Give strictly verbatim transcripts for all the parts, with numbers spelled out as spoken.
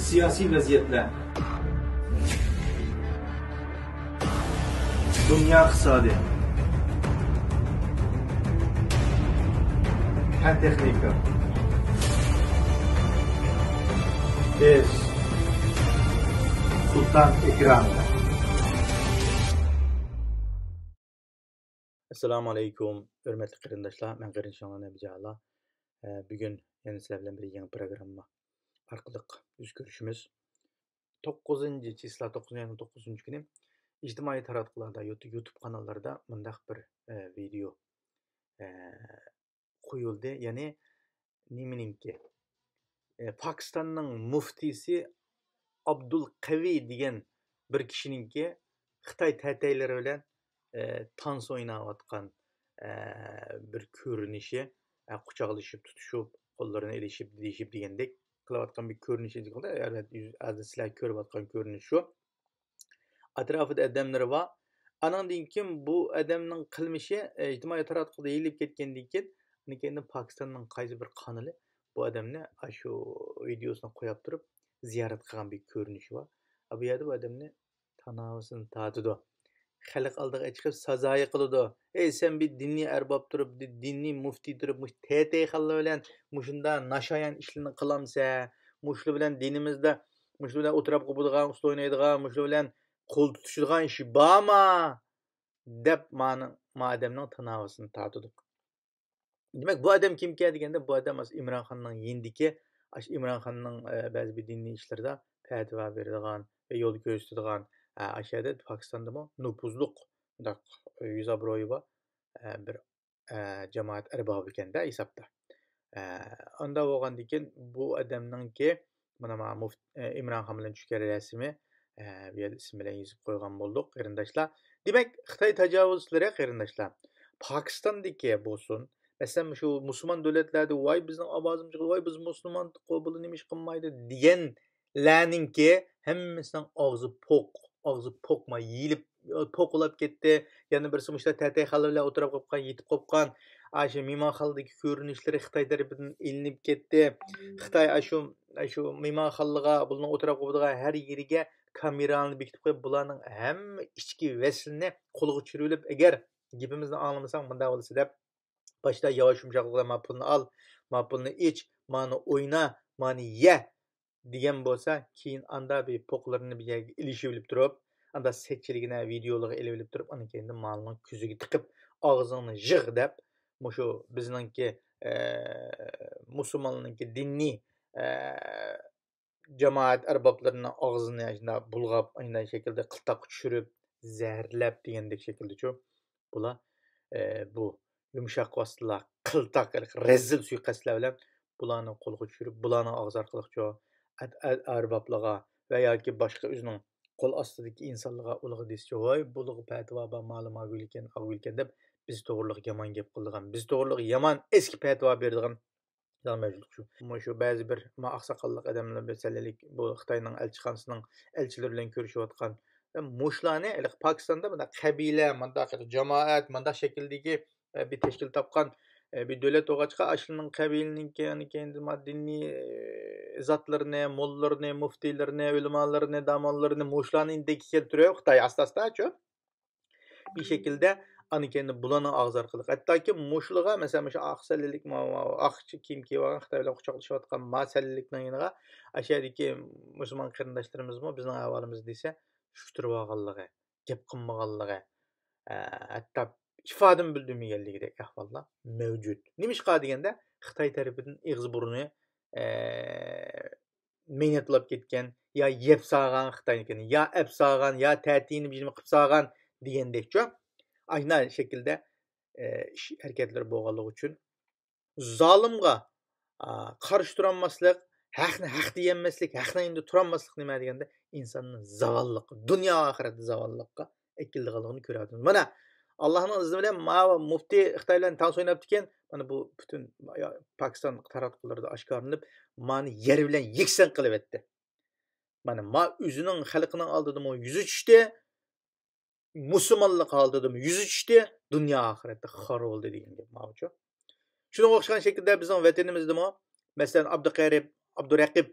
سىياسىي ۋەزىيەتلەر، دۇنيا ئىقتىسادى، پەن تېخنىكا، بىز سۇلتان ئېكرانىدا. ئەسسالامۇ ئەلەيكۇم، ھۆرمەتلىك قېرىنداشلار، مەن قېرىندىشىڭلار نەبىجالا. ئە، بۈگۈن يەنە سىلەر بىلەن بىر يېڭى پروگرامما ئارقىلىق يۈز كۆرۈشىمىز. توققۇزىنچى چىسلا، توققۇزىنچى ئاينىڭ توققۇزىنچى كۈنى ئىجتىمائىي تاراتقۇلاردا، يۇت-، يۇتۇب قاناللىرىدا مۇنداق بىر، ئە، ۋىدېئو، ئە، قويۇلدى. يەنى نېمىنىڭكى؟ ئە، پاكىستاننىڭ مۇفتىسى ئابدۇل قەۋى دېگەن بىر كىشىنىڭكى خىتاي تەتەيلىرى بىلەن، ئە، تانس ئويناۋاتقان، ئە، بىر كۆرۈنۈشى، ئە، قۇچاقلىشىپ، تۇتۇشۇپ، قوللىرىنى ئېلىشىپ، دېيىشىپ دېگەندەك قىلىۋاتقان بىر كۆرۈنۈشى، ئەلۋەتتە، ھازىر سىلەر كۆرۈۋاتقان كۆرۈنۈش شۇ. ئەتراپىدا ئادەملىرى بار. ئانىڭدىن كېيىن بۇ ئادەمنىڭ قىلمىشى، ئە، ئىجتىمائىي تاراتقۇدا يېيىلىپ كەتكەندىن كېيىن، ئاندىن كېيىن پاكىستاننىڭ قايسى بىر قانىلى بۇ ئادەمنى ئاشۇ ۋىدېئوسىنى قويۇپ تۇرۇپ زىيارەت قىلغان بىر كۆرۈنۈشى بار. بۇ يەردە بۇ ئادەمنى تاناۋىسىنى تارتىدۇ. خەلق ئالدىغا چىقىپ سازايى قىلىدۇ. ئەي، سەن بىر دىنىي ئەرباب تۇرۇپ، دى-، دىنىي مۇفتىي تۇرۇپ، مۇشۇ تەتەيخانلار بىلەن مۇشۇنداق ناشايان ئىشلارنى قىلامسەن؟ مۇشۇلار بىلەن دىنىمىزدا، مۇشۇلار بىلەن ئولتۇراپ قوپىدىغان، ئۇسسۇل ئوينايدىغان، مۇشۇلار بىلەن قول تۇتۇشىدىغان ئىش بارمۇ؟ دەپ مانا، ما ئادەمنىڭ تاناۋىسىنى تارتىدۇ. دېمەك، بۇ ئادەم كىمكەن دېگەندە، بۇ ئادەم ئاشۇ ئىمران خاننىڭ يېنىدىكى، ئاشۇ ئىمران خاننىڭ، ئە، بەزى بىر دىنىي ئىشلىرىدا پەتىۋا بېرىدىغان ۋە يول كۆرسىتىدىغان، ئە، ئاشۇ يەردە پاكىستاندىمۇ نوپۇزلۇق، مۇنداق يۈز ئابرۇيى بار، ئە، بىر، ئە، جامائەت ئەربابى ئىكەندە ھېسابتا. ئە، ئاندا بولغاندىكىن بۇ ئادەمنىڭكى مانا، ما، مۇفت-، ئە، ئىمران خان بىلەن چۈشكەن رەسىمى، ئە، بۇ يەردە ئىسىم بىلەن يېزىپ قويغان بولدۇق، قېرىنداشلار. دېمەك، خىتاي تاجاۋۇزچىلىرى، قېرىنداشلار، پاكىستاندىكى بولسۇن، مەسىلەن، مۇشۇ مۇسۇلمان دۆلەتلەردە، ۋاي، بىزنىڭ ئاۋازىمىز چىقىدۇ، ۋاي، بىز مۇسۇلماندۇق، بۇلار نېمە ئىش قىلمايدۇ، دېگەنلەرنىڭكى ھەممىسىنىڭ ئاغزى پوق، ئاغزى پوقما يېيىلىپ، پوقۇلاپ كەتتى. يەنە بىرسى مۇشۇلار تەتەيخانلار بىلەن ئولتۇراپ قوپقان، يېتىپ قوپقان. ئاشۇ مېھمانخانىدىكى كۆرۈنۈشلىرى خىتاي تەرىپىدىن ئېلىنىپ كەتتى. خىتاي ئاشۇ، ئاشۇ مېھمانخانىلىرىغا، بۇلارنىڭ ئولتۇراپ قوپىدىغان ھەر يېرىگە كامېرالارنى بېكىتىپ قويۇپ، بۇلارنىڭ ھەممە ئىچكى ۋەسلىنى قولغا چۈشۈرۈۋېلىپ، ئەگەر گېپىمىزنى ئاڭلىمىساڭ، مۇنداق بولىسەن دەپ، باشتا ياۋاش يۇمشاقلىقتا، ما پۇلنى ئال، ما پۇلنى ئىچ، مانى ئوينا، مانى يە، دېگەن بولسا، كېيىن ئاندا بىر پوقلىرىنى بىر يەرگە ئېلىشىۋېلىپ تۇرۇپ، ئاندا سەتچىلىگىنە ۋىدېئولىرىغا ئېلىۋېلىپ تۇرۇپ، ئاندىن كېيىن مالنىڭ كۆزىگە تىقىپ، ئاغزىڭنى يىغ دەپ، مۇشۇ بىزنىڭكى، ئە، مۇسۇلمانلارنىڭكى دىنىي، ئە، جامائەت ئەربابلىرىنىڭ ئاغزىنى شۇنداق بۇلغاپ، ئانداق شەكىلدە قىلتاققا چۈشۈرۈپ، زەھەرلەپ دېگەندەك شەكىلدىچۇ. بۇلار، ئە، بۇ يۇمشاق ۋاسىتىلەر، قىلتاق، رەزىل سۇيىقەستلەر بىلەن بۇلارنى قولغا چۈشۈرۈپ، بۇلارنىڭ ئاغزى ئارقىلىقچۇ ئەت-، ئەت-، ئەربابلارغا ۋە ياكى باشقا ئۆزىنىڭ قول ئاستىدىكى ئىنسانلارغا، ئۇلارغا دېسىچۇ، ۋاي، بۇلارغا پەتىۋا بار، مالا ماگۈل ئىكەن، ئاغۋىل ئىكەن دەپ، بىز توغرىلىق يامان گەپ قىلىدىغان، بىز توغرىلىق يامان ئەسكى پەتىۋا بېرىدىغان مەۋجۇتلۇق شۇ. مۇشۇ بەزى بىر، ما، ئاقساقاللىق ئادەملەر، مەسىلەن، بۇ خىتاينىڭ ئەلچىخانىسىنىڭ ئەلچىلىرى بىلەن كۆرۈشۈۋاتقان، مۇشۇلارنى ھېلىقى پاكىستاندا مۇنداق قەبىلە، مۇنداق جامائەت، مۇنداق شەكىلدىكى، ئە، بىر تەشكىل تاپقان، ئە، بىر دۆلەت بولغاچقا، ئاشۇنىڭ قەبىلىنىڭكى، ئاندىن كېيىن دىنىي، ئە، زاتلىرىنى، موللىلىرىنى، مۇفتىيلىرىنى، ئۆلىمالىرىنى، داموللىرىنى، مۇشۇلارنى ئىندىككە كەلتۈرۈپ، خىتاي ئاستا-ئاستاچۇ بىر شەكىلدە ئاندىن كېيىن بۇلارنىڭ ئاغزى ئارقىلىق، ھەتتاكى مۇشۇلىغا، مەسىلەن، مۇشۇ ئاق سەللىلىك، ما-، ما-، ئاق كىيىم كىيىۋالغان، خىتاي بىلەن قۇچاقلىشىۋاتقان ما سەللىلىكنىڭ يېنىغا، ئاشۇ يەردىكى مۇسۇلمان قېرىنداشلىرىمىزمۇ بىزنىڭ ئەھۋالىمىزنى دېسە، شۈكتۈرۈۋالغانلىقى، گەپ قىلمىغانلىقى، ئە، ھەتتا ئىپادىمۇ بىلدۈرمىگەنلىكىدەك ئەھۋاللار مەۋجۇت. نېمىشقا دېگەندە، خىتاي تەرىپىدىن ئېغىز بۇرنى، ئە، مەينەت بولاپ كەتكەن، يا يەپ سالغان خىتاينىڭكىنى، يا ئەپ سالغان، يا تەتىيىنى بىر نېمە قىلىپ سالغان دېگەندەكچۇ. ئاشۇنداق شەكىلدە، ئە، ئىش ھەرىكەتلىرى بولغانلىقى ئۈچۈن زالىمغا، ئا، قارشى تۇرالماسلىق، ھەقنى ھەق دېيەلمەسلىك، ھەقنىڭ يېنىدا تۇرالماسلىق نېمە دېگەندە، ئىنساننى زاۋاللىققا، دۇنيا ئاخىرەتتە زاۋاللىققا ئەكېلىدىغانلىقىنى كۆرۈۋاتىمىز. مانا، ئاللاھنىڭ ئىزنى بىلەن ماۋۇ مۇفتى خىتاي بىلەن تانس ئويناپتىكەن. مانا بۇ پۈتۈن پاكىستان تاراتقۇلىرىدا ئاشكارىلىنىپ، مانى يەر بىلەن يەكسان قىلىۋەتتى. مانا، ما ئۆزىنىڭ خەلقىنىڭ ئالدىدىمۇ يۈزى چۈشتى، مۇسۇلمانلىق ھالىتىدىمۇ يۈزى چۈشتى، دۇنيا ئاخىرەتتە خار بولدى دېگەن گەپ ماۋۇچۇ. شۇنىڭغا ئوخشىغان شەكىلدە بىزنىڭ ۋەتىنىمىزدىمۇ، مەسىلەن، ئابدۇقەرىپ، ئابدۇرەقىب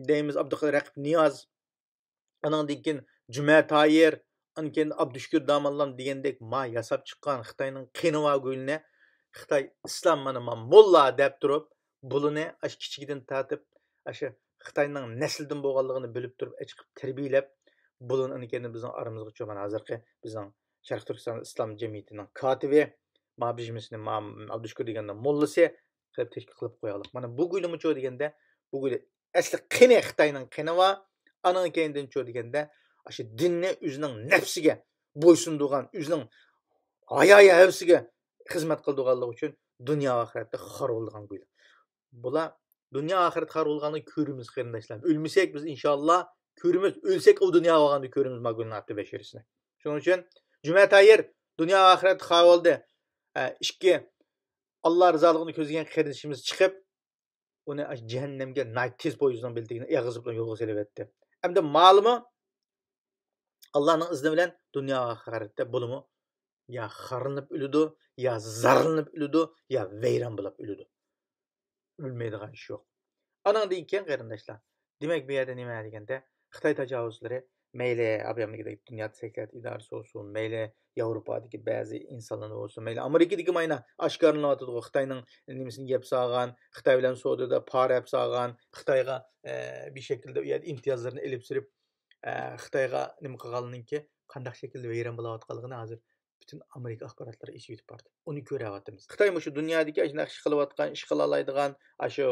دەيمىز، ئابدۇقادىر رەقىب نىياز، ئانىڭدىن كېيىن جۈمە تايىر، ئاندىن كېيىن ئابدۇشۈكۈر داموللام دېگەندەك ما ياساپ چىققان خىتاينىڭ قېنىۋا گۈلىنى خىتاي ئىسلام مانا ما موللا دەپ تۇرۇپ، بۇلىنى ئاشۇ كىچىكىدىن تارتىپ ئاشۇ خىتاينىڭ نەسلىدىن بولغانلىقىنى بىلىپ تۇرۇپ ئەچىقىپ تەربىيىلەپ، بۇلىنى ئاندىن كېيىن بىزنىڭ ئارىمىزغا چۈ مانا ھازىرقى بىزنىڭ شەرقىي تۈركىستان ئىسلام جەمئىيىتىنىڭ كاتىپى، ما بىژمىسىنى ما ئابدۇشۈكۈر دېگەننىڭ موللىسى قىلىپ تەشكىل قىلىپ قويايلىق. مانا بۇ گۈلىمۇچۇ دېگەندە، بۇ گۈلى ئەسلى قېنى خىتاينىڭ قېنى بار. ئانىڭ كەينىدىنچۇ دېگەندە، ئاشۇ دىننى ئۆزىنىڭ نەپسىگە بويسۇندۇرغان، ئۆزىنىڭ ھايا ھەۋىسىگە خىزمەت قىلىدىغانلىقى ئۈچۈن دۇنيا ئاخىرەتتە خار بولىدىغان گۈل. بۇلار دۇنيا ئاخىرەت خار بولغاننى كۆرىمىز، قېرىنداشلار. ئۆلمىسەك بىز ئىنشاللا كۆرىمىز، ئۆلسەك ئۇ دۇنيا بولغاندا كۆرىمىز ما گۈلنىڭ ئاتى بەشىرىسىنى. شۇنىڭ ئۈچۈن جۈمە تايىر دۇنيا ئاخىرەت خار بولدى. ئە، ئىككى ئاللا رىزالىقىنى كۆزلىگەن قېرىندىشىمىز چىقىپ، ئۇنى ئاشۇ جەھەننەمگە ناھايىتى تېز پويىزنىڭ بېلىتىگە ئېغىزى بىلەن يولغا سېلىۋەتتى. ئەمدى مالىمۇ ئاللانىڭ ئىزنى بىلەن دۇنيا ئاخىرەتتە بۇلىمۇ يا خارلىنىپ ئۆلىدۇ، يا زارلىنىپ ئۆلىدۇ، يا ۋەيران بولۇپ ئۆلىدۇ. ئۆلمەيدىغان ئىش يوق. ئانىڭدىن كېيىن قېرىنداشلار، دېمەك بۇ يەردە نېمە دېگەندە، خىتاي تاجاۋۇزچىلىرى مەيلى ئامېرىكىدىكى دۇنيا تەشكىلات ئىدارىسى بولسۇن، مەيلى ياۋروپادىكى بەزى ئىنسانلار بولسۇن، مەيلى ئامېرىكىدىكى ماينا ئاشكارىلىنىۋاتىدىغۇ خىتاينىڭ نېمىسىنى يەپ سالغان، خىتاي بىلەن سودىدا پارە يەپ سالغان، خىتايغا ئە، بىر شەكىلدە ئۇ يەردە ئىمتىيازلىرىنى ئېلىپ سۈرۈپ، ئە، خىتايغا نېمە قىلغانلىقىنىڭكى قانداق شەكىلدە ۋەيران بولاۋاتقانلىقىنى ھازىر پۈتۈن ئامېرىكا ئاخباراتلىرى ئېچىۋېتىپ باردى. ئۇنى كۆرەۋاتىمىز. خىتاي مۇشۇ دۇنيادىكى ئاشۇنداق ئىش قىلىۋاتقان، ئىش قىلالايدىغان، ئاشۇ،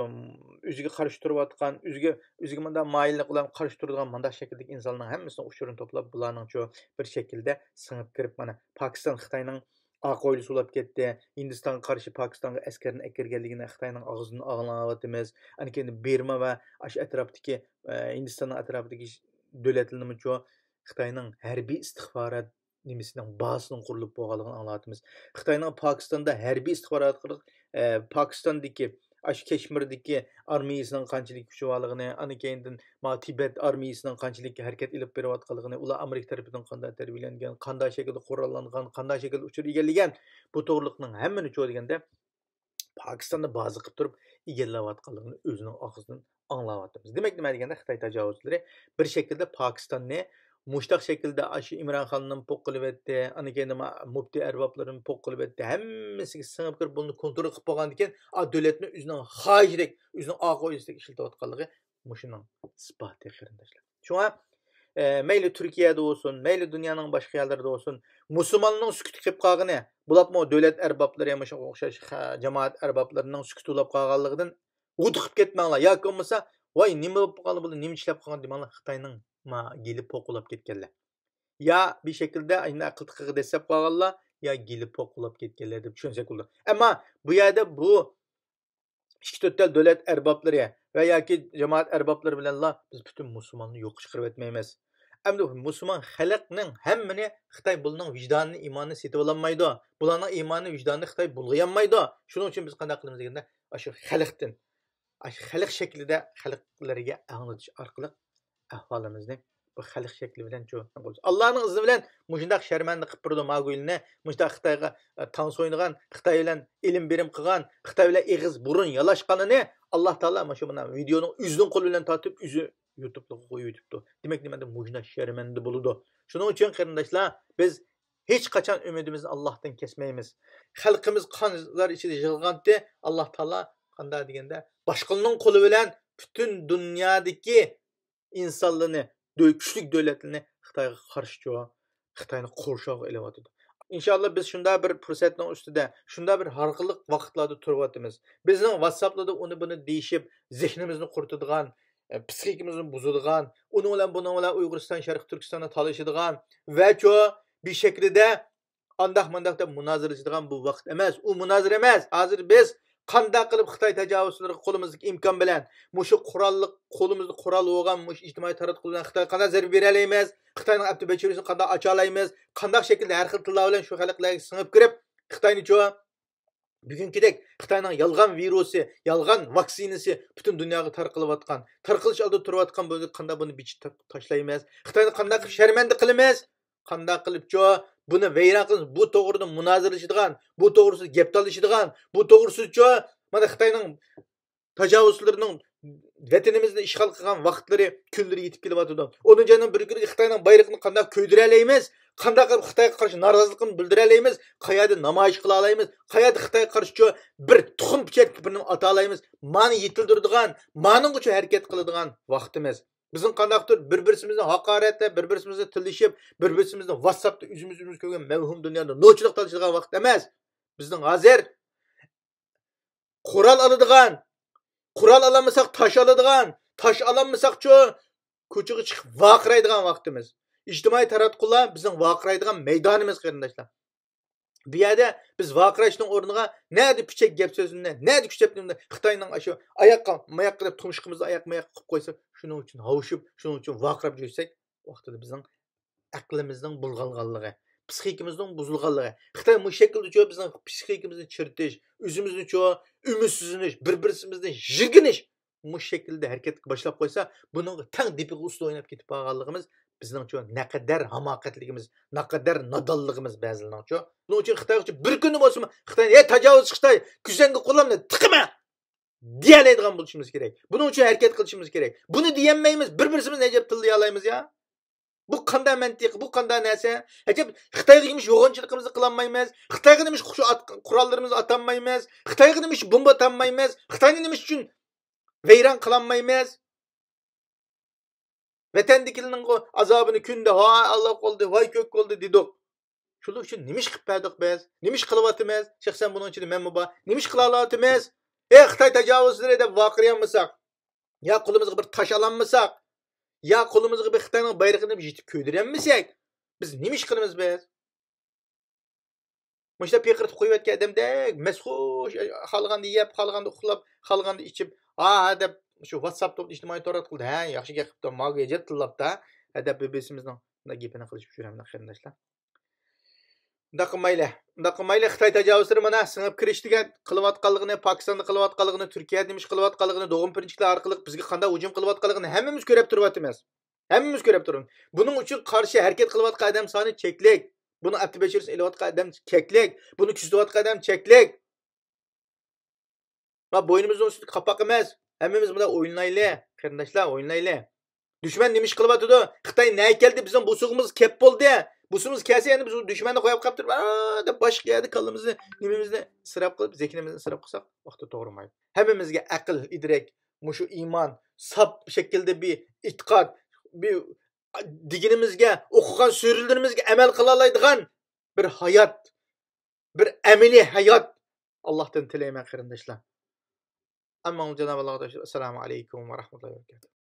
ئۆزىگە قارشى تۇرۇۋاتقان، ئۆزىگە، ئۆزىگە مۇنداق مايىللىق بىلەن قارشى تۇرىدىغان مۇنداق شەكىلدىكى ئىنسانلارنىڭ ھەممىسىنىڭ ئۇچۇرىنى توپلاپ، بۇلارنىڭچۇ بىر شەكىلدە سىڭىپ كىرىپ، مانا، پاكىستان خىتاينىڭ ئاق ھويلىسى بولاپ كەتتى. ھىندىستانغا قارشى پاكىستانغا ئەسكەرنى ئەكىرگەنلىكىنى خىتاينىڭ ئاغزىدىن ئاڭلاۋاتىمىز. ئاندىن كېيىن بىرما ۋە ئاشۇ ئەتراپتىكى، ئە، ھىندىستاننىڭ ئەتراپىدىكى دۆلەتلىرىمۇچۇ خىتاينىڭ ھەربىي ئىستىخبارات نېمىسىنىڭ بازىسىنىڭ قۇرۇلۇپ بولغانلىقىنى ئاڭلاۋاتىمىز. خىتاينىڭ پاكىستاندا ھەربىي ئىستىخبارات ئارقىلىق، ئە، پاكىستاندىكى، ئاشۇ كەشمىردىكى ئارمىيىسىنىڭ قانچىلىك كۈچى بارلىقىنى، ئاندىن كېيىندىن ما تىبەت ئارمىيىسىنىڭ قانچىلىك ھەرىكەت ئېلىپ بېرىۋاتقانلىقىنى، ئۇلار ئامېرىكا تەرىپىدىن قانداق تەربىيەلەنگەن، قانداق شەكىلدە قوراللانغان، قانداق شەكىلدە ئۇچۇر ئىگىلىگەن، بۇ توغرىلىقنىڭ ھەممىنى چۇ دېگەندە، پاكىستاندا بازا قىلىپ تۇرۇپ ئىگىلەۋاتقانلىقىنى ئۆزىنىڭ ئاغزىدىن ئاڭلاۋاتىمىز. دېمەك، نېمە دېگەندە، خىتاي تاجاۋۇزچىلىرى بىر شەكىلدە پاكىستاننى مۇشتاق شەكىلدە ئاشۇ ئىمران خاننى پوق قىلىۋەتتى، ئاندىن كېيىن نېمە، مۇپتى ئەربابلىرىنى پوق قىلىۋەتتى، ھەممىسىگە سىڭىپ كىرىپ، بۇنى كونترول قىلىپ بولغاندىن كېيىن، ئا، دۆلەتنى ئۆزىنىڭ خاھىشىدەك، ئۆزىنىڭ ئاق ئويىسىدەك ئىشلىتىۋاتقانلىقى مۇشۇنىڭ ئىسپاتى، قېرىنداشلار. شۇڭا، ئە، مەيلى تۈركىيەدە بولسۇن، مەيلى دۇنيانىڭ باشقا يەرلىرىدە بولسۇن، مۇسۇلماننىڭ سۈكۈتى قېلىپ قالغىنى، بولۇپمۇ دۆلەت ئەربابلىرى، مۇشۇنغا ئوخشاش خە-، جامائەت ئەربابلىرىنىڭ سۈكۈتى بولۇپ قالغانلىقىدىن ھودۇقۇپ كەتمەڭلار. ياكى بولمىسا، ۋاي، نېمە بولۇپ قالدى، بۇلار نېمە ئىشلەپ قالغان دېمەڭلار، خىتاينىڭ ما گېلى پوق بولاپ كەتكەنلەر. يا بىر شەكىلدە ئاقىلتىقىغا دەسسەپ قالغانلار، يا گېلى پوق بولاپ كەتكەنلەر دەپ چۈشەنسەك بولىدۇ. ئەمما بۇ يەردە بۇ ئىككى تۆت تال دۆلەت ئەربابلىرى ۋە ياكى جامائەت ئەربابلىرى بىلەنلا بىز پۈتۈن مۇسۇلماننى يوققا چىقىرىۋەتمەيمىز. ئەمدى مۇسۇلمان خەلقنىڭ ھەممىنى خىتاي بۇلارنىڭ ۋىجدانىنى، ئىمانىنى سېتىۋالالمايدۇ. بۇلارنىڭ ئىمانى، ۋىجدانىنى خىتاي بۇلغىيالمايدۇ. شۇنىڭ ئۈچۈن بىز قانداق قىلىمىز دېگەندە، ئاشۇ خەلقتىن، ئاشۇ خەلق شەكلىدە خەلقلەرگە ئاڭلىتىش ئارقىلىق ئەھۋالىمىزنى بۇ خەلق شەكلى بىلەن چۇ، ئاللانىڭ ئىزنى بىلەن مۇشۇنداق شەرمەندە قىلىپ بېرىدۇ ماگۇيلىنى، مۇشۇنداق خىتايغا، ئە، تانسا ئوينىغان، خىتاي بىلەن ئېلىم بېرىم قىلغان، خىتاي بىلەن ئېغىز بۇرۇن يالاشقانىنى ئاللا تائالا مانا شۇ مانا ۋىدېئونىڭ ئۆزىنىڭ قولى بىلەن تارتىپ ئۆزى يۇتۇبلارغا قويۇۋېتىپتۇ. دېمەك، نېمەندە مۇشۇنداق شەرمەندە بولىدۇ. شۇنىڭ ئۈچۈن قېرىنداشلار، بىز ھېچقاچان ئۈمىدىمىزنى ئاللاھتىن كەسمەيمىز. خەلقىمىز قان زار ئىچىدە يىغلىغانتى، ئاللا تائالا قانداق دېگەندە، باشقىلارنىڭ قولى بىلەن پۈتۈن دۇنيادىكى ئىنسانلىرىنى، دۆ-، كۈچلۈك دۆلەتلىرىنى خىتايغا قارشى چۇ، خىتاينى قورشاۋغا ئېلىۋاتىدۇ. ئىنشاللا بىز شۇنداق بىر پۇرسەتنىڭ ئۈستىدە، شۇنداق بىر ھارغىنلىق ۋاقىتلاردا تۇرۇۋاتىمىز. بىزنىڭ ۋاتساپلاردا ئۇنى بۇنى دېيىشىپ، زېھنىمىزنى قۇرۇتىدىغان، ئە، پسىخىكىمىزنى بۇزىدىغان، ئۇنىڭ بىلەن بۇنىڭ بىلەن ئۇيغۇرىستان، شەرقىي تۈركىستاننى تالىشىدىغان ۋە چۇ بىر شەكلىدە ئانداق مانداق دەپ مۇنازىرىلىشىدىغان بۇ ۋاقىت ئەمەس. ئۇ مۇنازىرە ئەمەس. ھازىر بىز قانداق قىلىپ خىتاي تاجاۋۇزچىلىرىغا قولىمىزدىكى ئىمكان بىلەن مۇشۇ قوراللىق، قولىمىزدا قورال بولغان مۇشۇ ئىجتىمائىي تاراتقۇ بىلەن خىتايغا قانداق زەربە بېرەلەيمىز؟ خىتاينىڭ ئەپتى بەچۈرىسىنى قانداق ئاچالايمىز؟ قانداق شەكىلدە ھەر خىل تىللار بىلەن شۇ خەلقلەرگە سىڭىپ كىرىپ، خىتاينىچۇ بۈگۈنكىدەك خىتاينىڭ يالغان ۋىرۇسى، يالغان ۋاكسىنىسى پۈتۈن دۇنياغا تارقىلىۋاتقان، تارقىلىش ئالدىدا تۇرۇۋاتقان بولسا، قانداق بۇنى بىچىپ تا-، تاشلايمىز؟ خىتاينى قانداق قىلىپ شەرمەندە قىلىمىز؟ قانداق قىلىپچۇ بۇنى ۋەيران قىلىمىز؟ بۇ توغرىدا مۇنازىرىلىشىدىغان، بۇ توغرىسىدا گەپ تالىشىدىغان، بۇ توغرىسىدىچۇ مانا خىتاينىڭ تاجاۋۇزچىلىرىنىڭ ۋەتىنىمىزنى ئىشغال قىلغان ۋاقىتلىرى، كۈنلىرى يېتىپ كېلىۋاتىدۇ. ئونىنچى ئاينىڭ بىر كۈنىگە خىتاينىڭ بايرىقىنى قانداق كۆيدۈرەلەيمىز؟ قانداق قىلىپ خىتايغا قارشى نارازىلىقىمىزنى بىلدۈرەلەيمىز؟ قەيەردە نامايىش قىلالايمىز؟ قەيەردە خىتايغا قارشى شۇ بىر تۇخۇم پېچەتكە بىرنى ئاتالايمىز؟ مانى يېتىلدۈرىدىغان، مانىڭغىچۇ ھەرىكەت قىلىدىغان ۋاقتىمىز. بىزنىڭ قانداقتۇر بىر-بىرسىمىزنى ھاقارەتلەپ، بىر-بىرسىمىزنى تىللىشىپ، بىر-بىرسىمىزنى ۋاتساپتا ئۆزىمىز-ئۆزىمىز كۆرگەن مەۋھۇم دۇنيادا نوچىلىق تارتىشىدىغان ۋاقىت ئەمەس. بىزنىڭ ھازىر قورال ئالىدىغان، قورال ئالالمىساق تاش ئالىدىغان، تاش ئالالمىساقچۇ كوچىغا چىقىپ ۋارقىرايدىغان ۋاقتىمىز. ئىجتىمائىي تاراتقۇلار بىزنىڭ ۋارقىرايدىغان مەيدانىمىز، قېرىنداشلار. بۇ يەردە بىز ۋارقىراشنىڭ ئورنىغا نەدە پىچەك گەپ سۆزلىرىنى، نەدە كۈچەپ نېمىنى خىتاينىڭ ئاشۇ ئاياققا ماياققا دەپ تۇمشۇقىمىزنى ئاياق ماياققا قىلىپ قويسا، شۇنىڭ ئۈچۈن ھاۋشىپ، شۇنىڭ ئۈچۈن ۋارقىراپ يۈرسەك، ۋاقتىدا بىزنىڭ ئەقلىمىزنىڭ بۇلغانغانلىقى، پسىخىكىمىزنىڭ بۇزۇلغانلىقى. خىتاي مۇشۇ شەكىلدىچۇ بىزنىڭ پسىخىكىمىزنى چىرىتىش، ئۆزىمىزنىچۇ ئۈمىدسىزلىنىش، بىر-بىرسىمىزدىن يىرگىنىش، مۇشۇ شەكىلدە ھەرىكەتكە باشلاپ قويسا، بۇنىڭغا تەڭ دېپىغا ئۇستا ئويناپ كېتىپ بارغانلىقىمىز بىزنىڭچۇ نەقەدەر ھاماقەتلىكىمىز، نەقەدەر نادانلىقىمىز بەزىلىرىنىڭچۇ. بۇنىڭ ئۈچۈن خىتايغىچۇ بىر كۈنى بولسىمۇ خىتاي، ھەي تاجاۋۇزچى خىتاي، كۆزۈڭگە قولۇمنى تىقىما دېيەلەيدىغان بولۇشىمىز كېرەك. بۇنىڭ ئۈچۈن ھەرىكەت قىلىشىمىز كېرەك. بۇنى دېيەلمەيمىز، بىر-بىرسىمىزنى ئەجەب تىللىيالايمىز يا. بۇ قانداق مەنتىق، بۇ قانداق نەرسە؟ ئەجەب، خىتايغا نېمىش يوغانچىلىقىمىزنى قىلالمايمىز؟ خىتايغا نېمىش شۇ ئات-، قوراللىرىمىزنى ئاتالمايمىز؟ خىتايغا نېمىش بومبا ئاتالمايمىز؟ خىتاينى نېمە ئۈچۈن ۋەيران قىلالمايمىز؟ ۋەتەندىكىلەرنىڭ ئازابىنى كۈندە، ۋاي ئاللا قىلدى، ۋاي كۆك بولدى دېدۇق. شۇنىڭ ئۈچۈن نېمە ئىش قىلىپ بەردۇق بىز؟ نېمە ئىش قىلىۋاتىمىز؟ شەخسەن بۇنىڭ ئىچىدە مەنمۇ بار. نېمە ئىش قىلالاۋاتىمىز؟ ئەي خىتاي تاجاۋۇزچىلىرى دەپ ۋارقىرىيالمىساق، يا قولىمىزغا بىر تاش ئالالمىساق، يا قولىمىزغا بىر خىتاينىڭ بايرىقىنى يېتىپ كۆيدۈرەلمىسەك، بىز نېمە ئىش قىلىمىز بىز؟ مۇشۇنداق پىقىرتىپ قويۇۋەتكەن ئادەمدەك مەستخۇش، خالىغاندا يەپ، خالىغاندا ئۇخلاپ، خالىغاندا ئىچىپ، ھا دەپ شۇ ۋاتساپتا ئىجتىمائىي تور ئارقىلىدا، ھە ياخشى گەپ قىپتۇ، ماگۇ ئەجەب تىللاپتا، ھە دەپ بىر-بىرسىمىزنىڭ مۇنداق گېپىنى قىلىشىپ يۈرەمدۇ قېرىنداشلار. ئۇنداق قىلمايلى، ئۇنداق قىلمايلى. خىتاي تاجاۋۇزلىرى مانا سىڭىپ كىرىش دېگەن قىلىۋاتقانلىقىنى، پاكىستاندا قىلىۋاتقانلىقىنى، تۈركىيەدە نېمە ئىش قىلىۋاتقانلىقىنى، دوغما پىرىنچىكلەر ئارقىلىق بىزگە قانداق ھۇجۇم قىلىۋاتقانلىقىنى ھەممىمىز كۆرۈپ تۇرۇۋاتىمىز. ھەممىمىز كۆرۈپ تۇرىمىز. بۇنىڭ ئۈچۈن قارشى ھەرىكەت قىلىۋاتقان ئادەم سانى چەكلىك. بۇنىڭ ئاپتوبەشىرىسىنى ئېلىۋاتقان ئادەم چەكلىك. بۇنى كۆزىتىۋاتقان ئادەم چەكلىك. ما بوينىمىزنىڭ ئۈستىدىكى قاپاق ئەمەس. ھەممىمىز مۇنداق ئويلىنايلى، قېرىنداشلار، ئويلىنايلى. دۈشمەن نېمە ئىش قىلىۋاتىدۇ؟ خىتاي نەگە كەلدى، بىزنىڭ بوسۇغىمىز كەپ بولدى. بوسۇغىمىز كەلسە يەنە بىز ئۇ دۈشمەننى قويۇپ قاپتۇرۇپ، ئا دەپ باشقا يەردە كاللىمىزنى، نېمىمىزنى ئىسراپ قىلىپ، زېھنىمىزنى ئىسراپ قىلساق، ۋاقتى توغرىمايدۇ. ھەممىمىزگە ئەقىل، ئىدرەك، مۇشۇ ئىمان، ساپ شەكىلدە بىر ئېتىقاد، بىر دېگىنىمىزگە، ئوقۇغان سۈرىلىرىمىزگە ئەمەل قىلالايدىغان بىر ھايات، بىر ئەمەلىي ھايات ئاللاھتىن تىلەيمەن، قېرىنداشلار. ئەمما جانابى ئاللاغا تاشلاپ، ئەسسالامۇ ئەلەيكۇم ۋە رەھمەتۇللاھى ۋە بەرىكاتۇھ.